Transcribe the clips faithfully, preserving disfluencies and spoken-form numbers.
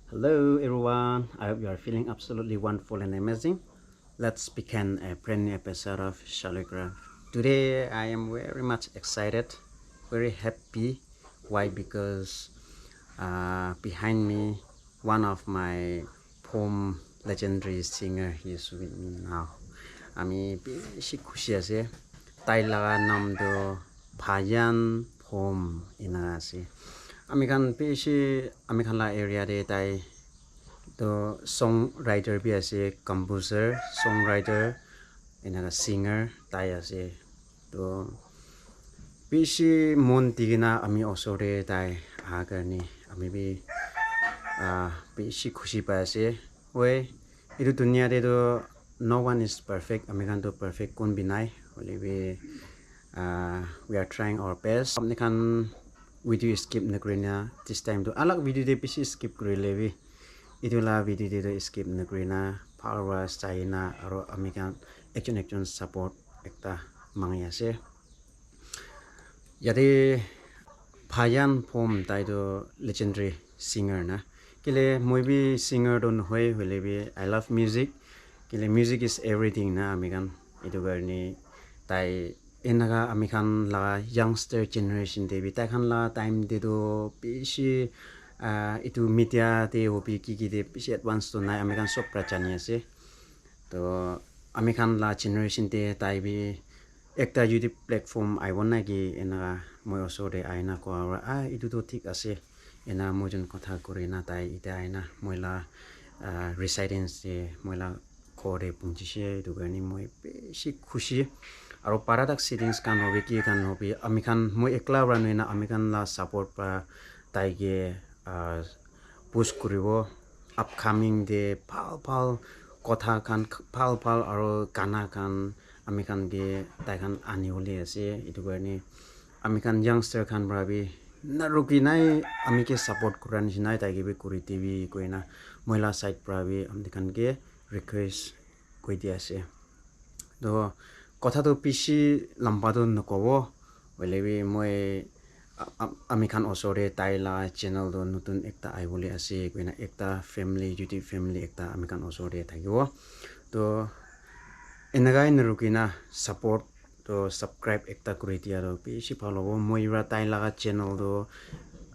Hello, everyone. I hope you are feeling absolutely wonderful and amazing. Let's begin a brand new episode of Shaligram. Today, I am very much excited, very happy. Why? Because uh, behind me, one of my Phom legendary singer, he is with me now. Ami bishi khushi ase. Tai laga nam tu Phayan Phom ena ase. Ami khan bishi, ami khan la area te tai to song writer bi ase, composer, song writer, enaka singer tai ase. To bishi mon di kena ami osor te tai aha karne ami bi ah, bishi khushi pai ase. Oi, etu dunia te to no one is perfect. Ami khan to perfect kun bi nai. Hoile bi ah, we are trying our best. Apni khan video skip nakurina this time to alag video te bishi skip kurile bi etu la video te to skip nakurina bhal para saina aro ami khan ekjon ekjon support ekta mangi ase. Yate Phayan Phom tai to legendary singer na. Kile moi bi singer to nohoi hoile bi I love music. Kile music is everything na ami khan. Etu karne tai enaka ami khan la youngster generation te bi tai khan la time te to bishi ah, etu media te hobi ki ki te bishi advance to nai ami khan sob pra jani ase. To ami khan la generation te tai bi ekta YouTube platform aibo na ki enaka moi osor te aina koa para ah etu to thik ase. Ena moi jon kotha kuri na tai ite aina moi la ah, residence te moi la ghor te punchise etu karne moi bishi khushi. Aro para tak settings khan hobi ki khan hobi ami khan moi ekla para nohoi na ami khan la support para tai ke ah, push kuribo upcoming te bhal bhal kotha khan bhal bhal aro gana khan ami khan ke tai khan ani bole ase etu karne ami khan youngster khan para bi na ruki nai ami ke support kura nishina tai ke bi kuri dibi koina moi la side para bi ami khan ke request koi di ase. To kotha to bishi lamba to nakobo hoile bi moi a- a- ami khan osor te tai la channel to notun ekta ahi bole ase koina ekta family YouTube family ekta ami khan osor te thakibo. To enakai narukina support to subscribe ekta kuri dia to bishi bhal hobo. Moi para tai laga channel to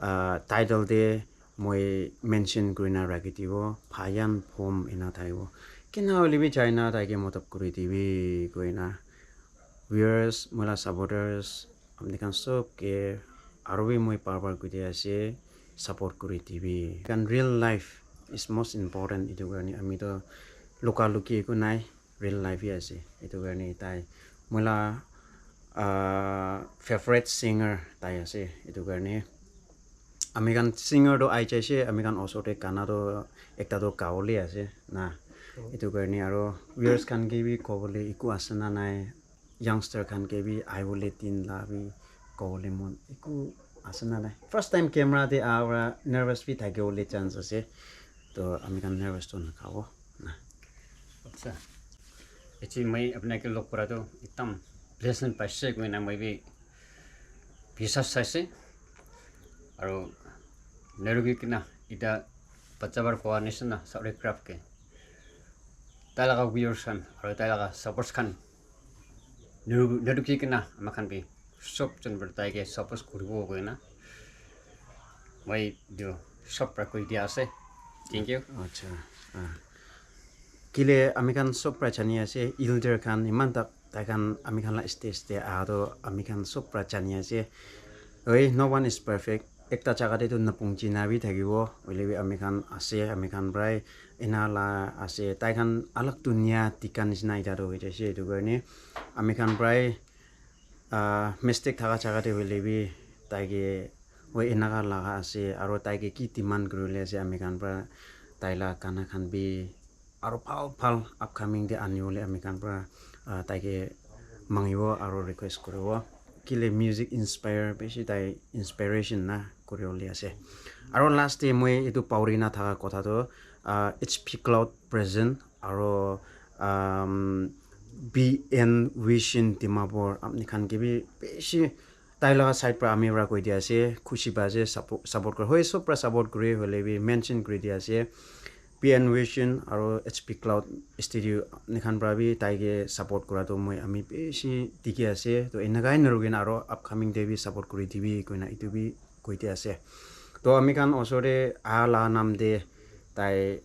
ah, title te moi mention kurina rakhi dibo Phayan Phom ena thaibo. Kena hoile bi jaina tai ke madad kuri dibi koina viewers moi la supporters apni khan sob ke aro bi moi bar bar kuri ase support kuri dibi kan real life is most important etu karne ami to luka luki eku nai real life hi ase etu karne tai moi la ah, favorite singer tai ase etu karne ami khan singer to ai jaise ami khan osor te gana to ekta to gawole ase na etu karne aro viewers khan ke bi kobole eku ase na nai youngster khan ke bi ahibole din la bi kobole mon eku ase na nai first time camera te aha para nervous bi thakibole chance ase to ami khan nervous to nakhabo na. Acha. Echi moi apna ke log kora to ekdam blessing paise koina moi bi bisas saise. Aro neruki kina ita bacha bar koa nisna sauri craft ke tai laga viewers khan aro tai laga supports khan neruki kina ama khan bi sob jon bar tai ke support kuribo koina moi etu sob pra koi dia ase. Thank you. Acha. Ah. Kile ami khan sob pra jani ase elder khan iman tak tai khan ami khan la stage te aha to ami khan sob pra jani ase. Oi, no one is perfect. Ekta jaga te tu napung china bi thakibo hoile bi ami khan ase ami khan prai ena la ase tai khan alag dunia tika nishina eta to hoi jaise etu karne ami khan prai ah, mistake thaka jaga te hoile bi tai ke oi enaka laga ase aro tai ke ki demand kuribole ase ami khan pra tai la gana khan bi aro bhal bhal upcoming te anibole ami khan pra ah, tai ke mangibo aro request kuribo kile music inspire bishi tai inspiration na kuribole ase aro last te moi etu pauri na thaka kotha to ah, H P Cloud present aro um, B N Vision Dimapur apni khan ke bi bishi tai laga side pra ami pra koi dia ase, khushi pa ase, support, support kore. Hoi, sob pra support kore, hoile bi mention kuri dia ase. P N Vision aro H P Cloud Studio nikhan pra bi tai ke support kura toh moi ami bishi dikhi ase. Toh enakai narukina aro upcoming te bi support kuri dibi koina etu bi koi dia ase. Toh ami khan osor te aha la nam te tai,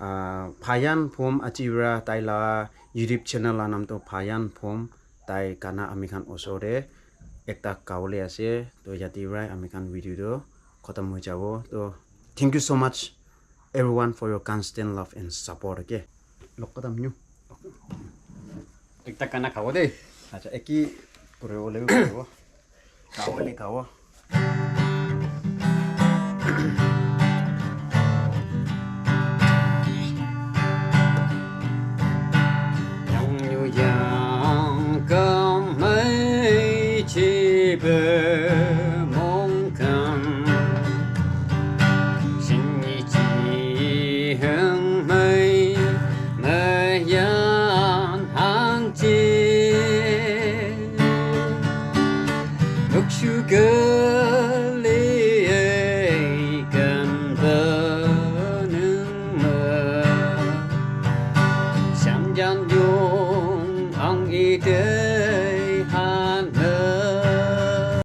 ah, Phayan Phom Achibra, tai la YouTube channel la nam toh Phayan Phom, tai gana ami khan osor te ekta gawole ase. Toh yate pra ami khan video toh khatam hoi jabo. Toh thank you so much everyone for your constant love and support, okay? Lok khatam nyu. Ekta gana khabo de. Acha, eki kore bole bi kore bo. Khabo le khabo. Yang yu yang ka mai chi be mong kan. Xin yi chi heng mai me yan han chi. Luk shu ge li e kan be nung me. Xiang jian yong ang yi de